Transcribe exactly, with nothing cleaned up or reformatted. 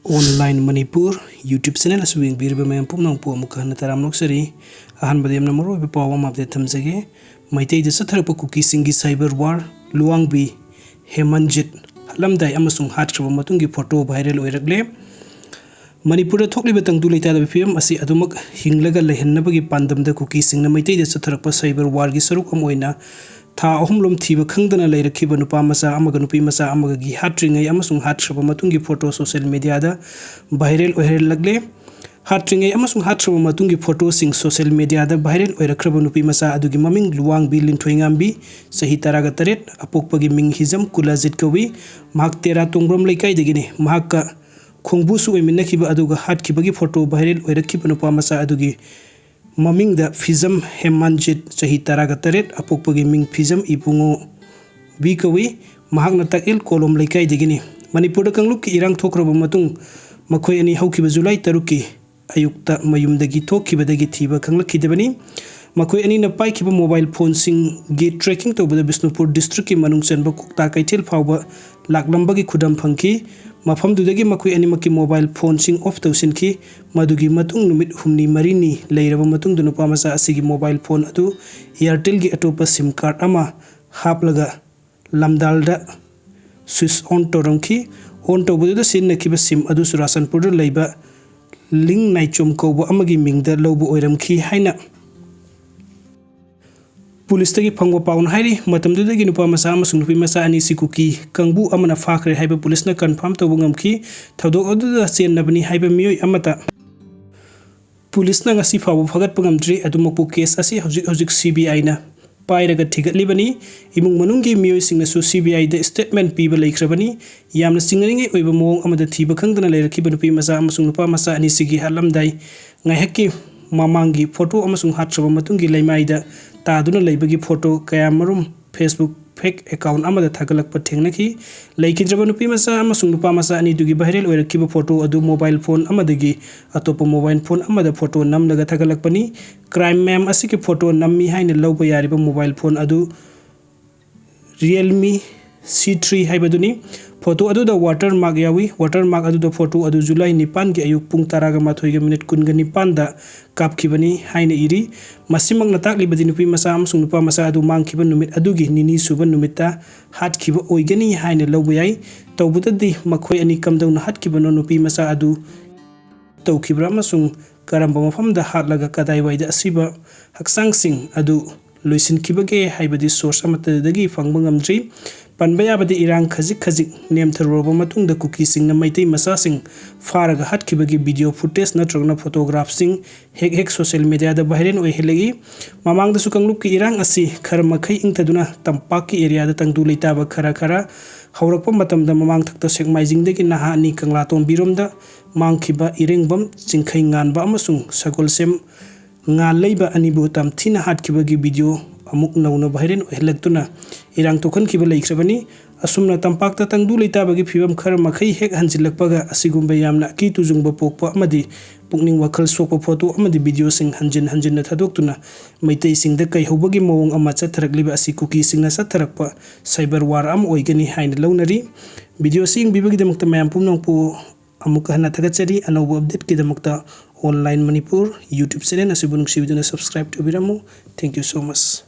Online Manipur YouTube channel ꯑꯁꯤꯕꯨ ꯌꯦꯡꯕꯤꯔꯤꯕ ꯃꯌꯥꯝ ꯄꯨꯝꯅꯃꯛꯄꯨ ꯑꯃꯨꯛꯀ ꯍꯟꯅ ꯇꯔꯥꯝꯅ ꯑꯣꯛꯆꯔꯤ꯫ ꯑꯍꯥꯟꯕꯗ ꯌꯥꯝꯅ ꯃꯔꯨꯑꯣꯏꯕ ꯄꯥꯎ ꯑꯃ update ꯊꯝꯖꯒꯦ꯫ ꯃꯩꯇꯩꯗ ꯆꯠꯊꯔꯛꯄ ꯀꯨꯀꯤꯁꯤꯡꯒꯤ cyber war, ꯂꯨꯋꯥꯡꯕꯤ ꯍꯦꯃꯟꯖꯤꯠ ꯍꯥꯠꯂꯝꯗꯥꯏ ꯑꯃꯁꯨꯡ ꯍꯥꯠꯈ꯭ꯔꯕ ꯃꯇꯨꯡꯒꯤ photo viral ꯑꯣꯏꯔꯛꯂꯦ꯫ ꯃꯅꯤꯄꯨꯔꯗ ꯊꯣꯛꯂꯤꯕ ꯇꯪꯗꯨ ꯂꯩꯇꯥꯗꯕ ꯐꯤꯕꯝ ꯑꯁꯤ ꯑꯗꯨꯃꯛ ꯍꯤꯡꯂꯒ ꯂꯩꯍꯟꯅꯕꯒꯤ ꯄꯥꯟꯗꯝꯗ ꯀꯨꯀꯤꯁꯤꯡꯅ ꯃꯩꯇꯩꯗ ꯆꯠꯊꯔꯛꯄ cyber warꯒꯤ ꯁꯔꯨꯛ ꯑꯃ ꯑꯣꯏꯅ ꯊꯥ ꯑꯍꯨꯝ ꯂꯣꯝ ꯊꯤꯕ ꯈꯪꯗꯅ ꯂꯩꯔꯛꯈꯤꯕ ꯅꯨꯄꯥ ꯃꯆꯥ ꯑꯃꯒ ꯅꯨꯄꯤ ꯃꯆꯥ ꯑꯃꯒꯒꯤ ꯍꯥꯠꯇ꯭ꯔꯤꯉꯩ ꯑꯃꯁꯨꯡ ꯍꯥꯠꯈ꯭ꯔꯕ ꯃꯇꯨꯡꯒꯤ photo social mediaꯗ viral ꯑꯣꯏꯍꯜꯂꯛꯂꯦ꯫ ꯍꯥꯠꯇ꯭ꯔꯤꯉꯩ ꯑꯃꯁꯨꯡ ꯍꯥꯠꯈ꯭ꯔꯕ ꯃꯇꯨꯡꯒꯤ photoꯁꯤꯡ social mediaꯗ viral ꯑꯣꯏꯔꯛꯈ꯭ꯔꯕ ꯅꯨꯄꯤ ꯃꯆꯥ ꯑꯗꯨꯒꯤ ꯃꯃꯤꯡ ꯂꯨꯋꯥꯡꯕꯤ ꯂꯤꯟꯊꯣꯏꯉꯥꯝꯕꯤ, ꯆꯍꯤ ꯇꯔꯥꯒ ꯇꯔꯦꯠ, ꯑꯄꯣꯛꯄꯒꯤ ꯃꯤꯡ ꯍꯤꯖꯝ ꯀꯨꯂꯖꯤꯠ ꯀꯧꯏ꯫ ꯃꯍꯥꯛ ꯇꯦꯔꯥ ꯇꯣꯡꯕ꯭ꯔꯝ ꯂꯩꯀꯥꯏꯗꯒꯤꯅꯤ꯫ ꯃꯍꯥꯛꯀ ꯈꯣꯡꯕꯨꯁꯨ ꯑꯣꯏꯃꯤꯟꯅꯈꯤꯕ ꯑꯗꯨꯒ ꯍꯥꯠꯈꯤꯕꯒꯤ photo viral ꯑꯣꯏꯔꯛꯈꯤꯕ ꯅꯨꯄꯥ ꯃꯆꯥ ꯑꯗꯨꯒꯤ ꯃꯃꯤꯡꯗ ꯐꯤꯖꯝ ꯍꯦꯃꯥꯟꯖꯤꯠ, ꯆꯍꯤ ꯇꯔꯥꯒ ꯇꯔꯦꯠ, ꯑꯄꯣꯛꯄꯒꯤ ꯃꯤꯡ ꯐꯤꯖꯝ ꯏꯕꯨꯡꯉꯣ ꯕꯤ ꯀꯧꯏ꯫ ꯃꯍꯥꯛꯅ ꯇꯥꯛꯏꯜ ꯀꯣꯂꯣꯝ ꯂꯩꯀꯥꯏꯗꯒꯤꯅꯤ꯫ ꯃꯅꯤꯄꯨꯔꯗ ꯀꯥꯡꯂꯨꯞꯀꯤ ꯏꯔꯥꯡ ꯊꯣꯛꯈ꯭ꯔꯕ ꯃꯇꯨꯡ ꯃꯈꯣꯏ ꯑꯅꯤ ꯍꯧꯈꯤꯕ ꯖꯨꯂꯥꯏ ꯇꯔꯨꯛꯀꯤ ꯑꯌꯨꯛꯇ ꯃꯌꯨꯝꯗꯒꯤ ꯊꯣꯛꯈꯤꯕꯗꯒꯤ ꯊꯤꯕ ꯈꯪꯂꯛꯈꯤꯗꯕꯅꯤ꯫ ꯃꯈꯣꯏ ꯑꯅꯤꯅ ꯄꯥꯏꯈꯤꯕ mobile phoneꯁꯤꯡꯒꯤ tracking ꯇꯧꯕꯗ ꯕꯤꯁꯅꯨꯄꯨꯔ districtꯀꯤ ꯃꯅꯨꯡ ꯆꯟꯕ ꯀꯣꯛꯇꯥ ꯀꯩꯊꯦꯜ ꯐꯥꯎꯕ ꯂꯥꯛꯂꯝꯕꯒꯤ ꯈꯨꯗꯝ ꯐꯪꯈꯤ꯫ ꯃꯐꯝꯗꯨꯗꯒꯤ ꯃꯈꯣꯏ ꯑꯅꯤꯃꯛꯀꯤ mobile phoneꯁꯤꯡ off ꯇꯧꯁꯤꯟꯈꯤ꯫ ꯃꯗꯨꯒꯤ ꯃꯇꯨꯡ ꯅꯨꯃꯤꯠ ꯍꯨꯝꯅꯤ ꯃꯔꯤꯅꯤ ꯂꯩꯔꯕ ꯃꯇꯨꯡꯗ ꯅꯨꯄꯥ ꯃꯆꯥ ꯑꯁꯤꯒꯤ mobile phone ꯑꯗꯨ Airtelꯒꯤ ꯑꯇꯣꯞꯄ SIM card ꯑꯃ ꯍꯥꯞꯂꯒ ꯂꯝꯗꯥꯜꯗ switch on ꯇꯧꯔꯝꯈꯤ꯫ On ꯇꯧꯕꯗꯨꯗ ꯁꯤꯖꯤꯟꯅꯈꯤꯕ SIM ꯑꯗꯨ ꯆꯨꯔꯥꯆꯥꯟꯄꯨꯔꯗ ꯂꯩꯕ ꯂꯤꯡ ꯅꯥꯏꯆꯣꯝ ꯀꯧꯕ ꯑꯃꯒꯤ ꯃꯤꯡꯗ ꯂꯧꯕ ꯑꯣꯏꯔꯝꯈꯤ ꯍꯥꯏꯅ ꯄꯨꯂꯤꯁꯇꯒꯤ ꯐꯪꯕ ꯄꯥꯎꯅ ꯍꯥꯏꯔꯤ꯫ ꯃꯇꯝꯗꯨꯗꯒꯤ ꯅꯨꯄꯥ ꯃꯆꯥ ꯑꯃꯁꯨꯡ ꯅꯨꯄꯤ ꯃꯆꯥ ꯑꯅꯤꯁꯤ ꯀꯨꯀꯤ ꯀꯥꯡꯕꯨ ꯑꯃꯅ ꯐꯥꯈ꯭ꯔꯦ ꯍꯥꯏꯕ ꯄꯨꯂꯤꯁꯅ confirm ꯇꯧꯕ ꯉꯝꯈꯤ꯫ ꯊꯧꯗꯣꯛ ꯑꯗꯨꯗ ꯆꯦꯟꯅꯕꯅꯤ ꯍꯥꯏꯕ ꯃꯤꯑꯣꯏ ꯑꯃꯠꯇ ꯄꯨꯂꯤꯁꯅ ꯉꯁꯤ ꯐꯥꯎꯕ ꯐꯥꯒꯠꯄ ꯉꯝꯗ꯭ꯔꯤ꯫ ꯑꯗꯨꯃꯛꯄꯨ case ꯑꯁꯤ ꯍꯧꯖꯤꯛ ꯍꯧꯖꯤꯛ CBIꯅ ꯄꯥꯏꯔꯒ ꯊꯤꯒꯠꯂꯤꯕꯅꯤ꯫ ꯏꯃꯨꯡ ꯃꯅꯨꯡꯒꯤ ꯃꯤꯑꯣꯏꯁꯤꯡꯅꯁꯨ CBIꯗ statement ꯄꯤꯕ ꯂꯩꯈ꯭ꯔꯕꯅꯤ꯫ ꯌꯥꯝꯅ ꯆꯤꯡꯅꯅꯤꯡꯉꯥꯏ ꯑꯣꯏꯕ ꯃꯑꯣꯡ ꯑꯃꯗ ꯊꯤꯕ ꯈꯪꯗꯅ ꯂꯩꯔꯛꯈꯤꯕ ꯅꯨꯄꯤ ꯃꯆꯥ ꯑꯃꯁꯨꯡ ꯅꯨꯄꯥ ꯃꯆꯥ ꯑꯅꯤꯁꯤꯒꯤ ꯍꯥꯠꯂꯝꯗꯥꯏ ꯉꯥꯏꯍꯥꯛꯀꯤ ꯃꯃꯥꯡꯒꯤ photo ꯑꯃꯁꯨꯡ ꯍꯥꯠꯈ꯭ꯔꯕ ꯃꯇꯨꯡꯒꯤ ꯂꯩꯃꯥꯏꯗ ꯇꯥꯗꯨꯅ ꯂꯩꯕꯒꯤ photo ꯀꯌꯥꯃꯔꯨꯝ Facebook fake account ꯑꯃꯗ ꯊꯥꯒꯠꯂꯛꯄ ꯊꯦꯡꯅꯈꯤ꯫ ꯂꯩꯈꯤꯗ꯭ꯔꯕ ꯅꯨꯄꯤ ꯃꯆꯥ ꯑꯃꯁꯨꯡ ꯅꯨꯄꯥ ꯃꯆꯥ ꯑꯅꯤꯗꯨꯒꯤ viral ꯑꯣꯏꯔꯛꯈꯤꯕ photo ꯑꯗꯨ mobile phone ꯑꯃꯗꯒꯤ ꯑꯇꯣꯞꯄ mobile phone ꯑꯃꯗ photo ꯅꯝꯂꯒ ꯊꯥꯒꯠꯂꯛꯄꯅꯤ꯫ Crime ꯃꯌꯥꯝ ꯑꯁꯤꯒꯤ photo ꯅꯝꯃꯤ ꯍꯥꯏꯅ ꯂꯧꯕ ꯌꯥꯔꯤꯕ mobile phone ꯑꯗꯨ Realme C three ꯍꯥꯏꯕꯗꯨꯅꯤ꯫ ꯐꯣꯇꯣ ꯑꯗꯨꯗ ꯋꯥꯇꯔ ꯃꯥꯔꯛ ꯌꯥꯎꯏ꯫ ꯋꯥꯇꯔ ꯃꯥꯔꯛ ꯑꯗꯨꯗ ꯐꯣꯇꯣ ꯑꯗꯨ ꯖꯨꯂꯥꯏ ꯅꯤꯄꯥꯟꯒꯤ ꯑꯌꯨꯛ ꯄꯨꯡ ꯇꯔꯥꯒ ꯃꯥꯊꯣꯏꯒ ꯃꯤꯅꯤꯠ ꯀꯨꯟꯒ ꯅꯤꯄꯥꯟꯗ ꯀꯥꯞꯈꯤꯕꯅꯤ ꯍꯥꯏꯅ ꯏꯔꯤ꯫ ꯃꯁꯤꯃꯛꯅ ꯇꯥꯛꯂꯤꯕꯗꯤ ꯅꯨꯄꯤ ꯃꯆꯥ ꯑꯃꯁꯨꯡ ꯅꯨꯄꯥ ꯃꯆꯥ ꯑꯗꯨ ꯃꯥꯡꯈꯤꯕ ꯅꯨꯃꯤꯠ ꯑꯗꯨꯒꯤ ꯅꯤꯅꯤ ꯁꯨꯕ ꯅꯨꯃꯤꯠꯇ ꯍꯥꯠꯈꯤꯕ ꯑꯣꯏꯒꯅꯤ ꯍꯥꯏꯅ ꯂꯧꯕ ꯌꯥꯏ꯫ ꯇꯧꯕꯇꯗꯤ ꯃꯈꯣꯏ ꯑꯅꯤ ꯀꯝꯗꯧꯅ ꯍꯥꯠꯈꯤꯕꯅꯣ, ꯅꯨꯄꯤ ꯃꯆꯥ ꯑꯗꯨ ꯇꯧꯈꯤꯕ꯭ꯔꯥ ꯑꯃꯁꯨꯡ ꯀꯔꯝꯕ ꯃꯐꯝꯗ ꯍꯥꯠꯂꯒ ꯀꯗꯥꯏꯋꯥꯏꯗ ꯑꯁꯤꯕ ꯍꯛꯆꯥꯡꯁꯤꯡ ꯑꯗꯨ ꯂꯣꯏꯁꯤꯟꯈꯤꯕꯒꯦ ꯍꯥꯏꯕꯗꯤ ꯁꯣꯔꯁ ꯑꯃꯠꯇꯗꯒꯤ ꯐꯪꯕ ꯉꯝꯗ꯭ꯔꯤ꯫ ꯄꯟꯕ ꯌꯥꯕꯗꯤ ꯏꯔꯥꯡ ꯈꯖꯤꯛ ꯈꯖꯤꯛ ꯅꯦꯝꯊꯔꯨꯔꯕ ꯃꯇꯨꯡꯗ ꯀꯨꯀꯤꯁꯤꯡꯅ ꯃꯩꯇꯩ ꯃꯆꯥꯁꯤꯡ ꯐꯥꯔꯒ ꯍꯥꯠꯈꯤꯕꯒꯤ ꯚꯤꯗꯤꯑꯣ ꯐꯨꯇꯦꯖ ꯅꯠꯇ꯭ꯔꯒꯅ ꯐꯣꯇꯣꯒ꯭ꯔꯥꯐꯁꯤꯡ ꯍꯦꯛ ꯍꯦꯛ ꯁꯣꯁꯤꯌꯦꯜ ꯃꯦꯗꯤꯌꯥꯗ ꯚꯥꯏꯔꯦꯜ ꯑꯣꯏꯍꯜꯂꯛꯏ꯫ ꯃꯃꯥꯡꯗꯁꯨ ꯀꯥꯡꯂꯨꯞꯀꯤ ꯏꯔꯥꯡ ꯑꯁꯤ ꯈꯔ ꯃꯈꯩ ꯏꯪꯊꯗꯨꯅ ꯇꯝꯄꯥꯛꯀꯤ ꯑꯦꯔꯤꯌꯥꯗ ꯇꯪꯗꯨ ꯂꯩꯇꯥꯕ ꯈꯔ ꯈꯔ ꯍꯧꯔꯛꯄ ꯃꯇꯝꯗ ꯃꯃꯥꯡꯊꯛꯇ ꯁꯦꯛꯃꯥꯏꯖꯤꯡꯗꯒꯤ ꯅꯍꯥ ꯑꯅꯤ ꯀꯪꯂꯥꯇꯣꯡꯕꯤꯔꯣꯝꯗ ꯃꯥꯡꯈꯤꯕ ꯏꯔꯦꯡꯕꯝ ꯆꯤꯡꯈꯩ ꯉꯥꯟꯕ ꯑꯃꯁꯨꯡ ꯁꯒꯣꯜꯁꯦꯝ ꯉꯥꯜꯂꯩꯕ ꯑꯅꯤꯕꯨ ꯇꯝꯊꯤꯅ ꯍꯥꯠꯈꯤꯕꯒꯤ ꯚꯤꯗꯤꯑꯣ ꯑꯃꯨꯛ ꯅꯧꯅ ꯚꯥꯏꯔꯦꯜ ꯑꯣꯏꯍꯜꯂꯛꯇꯨꯅ ꯏꯔꯥꯡ ꯊꯣꯛꯍꯟꯈꯤꯕ ꯂꯩꯈ꯭ꯔꯕꯅꯤ꯫ ꯑꯁꯨꯝꯅ ꯇꯝꯄꯥꯛꯇ ꯇꯪꯗꯨ ꯂꯩꯇꯥꯕꯒꯤ ꯐꯤꯕꯝ ꯈꯔ ꯃꯈꯩ ꯍꯦꯛ ꯍꯟꯖꯤꯜꯂꯛꯄꯒ ꯑꯁꯤꯒꯨꯝꯕ ꯌꯥꯝꯅ ꯑꯀꯤ ꯇꯨꯖꯨꯡꯕ ꯄꯣꯛꯄ ꯑꯃꯗꯤ ꯄꯨꯛꯅꯤꯡ ꯋꯥꯈꯜ ꯁꯣꯛꯄ ꯐꯣꯇꯣ ꯑꯃꯗꯤ ꯚꯤꯗꯤꯑꯣꯁꯤꯡ ꯍꯟꯖꯤꯟ ꯍꯟꯖꯤꯟꯅ ꯊꯥꯗꯣꯛꯇꯨꯅ ꯃꯩꯇꯩꯁꯤꯡꯗ ꯀꯩꯍꯧꯕꯒꯤ ꯃꯑꯣꯡ ꯑꯃ ꯆꯠꯊꯔꯛꯂꯤꯕ ꯑꯁꯤ ꯀꯨꯀꯤꯁꯤꯡꯅ ꯆꯠꯊꯔꯛꯄ ꯁꯥꯏꯕꯔ ꯋꯥꯔ ꯑꯃ ꯑꯣꯏꯒꯅꯤ ꯍꯥꯏꯅ ꯂꯧꯅꯔꯤ꯫ ꯚꯤꯗꯤꯑꯣꯁꯤ ꯌꯦꯡꯕꯤꯕꯒꯤꯗꯃꯛꯇ ꯃꯌꯥꯝ ꯄꯨꯝꯅꯃꯛꯄꯨ ꯑꯃꯨꯛꯀ ꯍꯟꯅ ꯊꯥꯒꯠꯆꯔꯤ꯫ ꯑꯅꯧꯕ ꯑꯞꯗꯦꯠꯀꯤꯗꯃꯛꯇ ꯑꯣꯟꯂꯥꯏꯟ ꯃꯅꯤꯄꯨꯔ YouTube ꯆꯦꯅꯦꯜ ꯑꯁꯤꯕꯨ ꯅꯨꯡꯁꯤꯕꯤꯗꯨꯅ subscribe ꯇꯧꯕꯤꯔꯝꯃꯨ꯫ Thank you so much꯫